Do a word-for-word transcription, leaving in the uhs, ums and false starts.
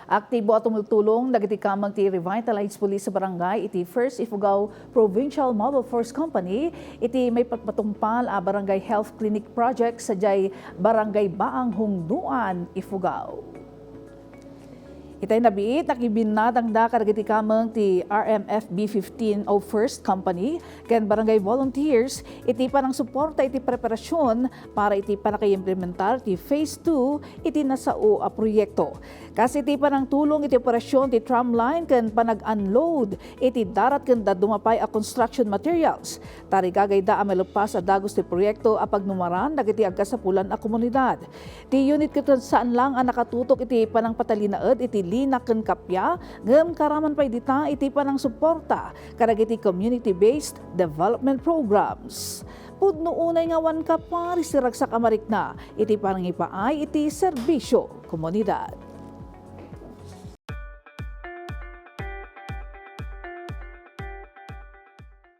Aktibo a tumultulong dagiti kameng ti Revitalized Police Barangay iti First Ifugao Provincial Mobile Force Company iti maipatpatungpal a barangay health clinic project sadiay Barangay Baang, Hungdoan, Ifugao. Itay nabiit, nakibinnadangda kadagiti kameng ti R M F B fifteen oh First Company ken barangay volunteers iti panangsuporta iti preparasyon para iti panakaimplementar ti Phase two iti nasao a proyekto. Kas iti panangtulong iti operasyon ti tram line ken panag-unload iti darat ken dadduma pay a construction materials. Tarigagayda a malpas a dagus ti proyekto a pagnumaran dagiti agkasapulan a komunidad. Ti unit ket saan lang a nakatutok iti panangpatalinaed iti linak ken kappia, ngem karaman pay dita iti panangsuporta kadagiti community-based development programs. Pudno unay nga awan kaparis ti ragsak a marikna iti panangipaay iti serbisyo komunidad.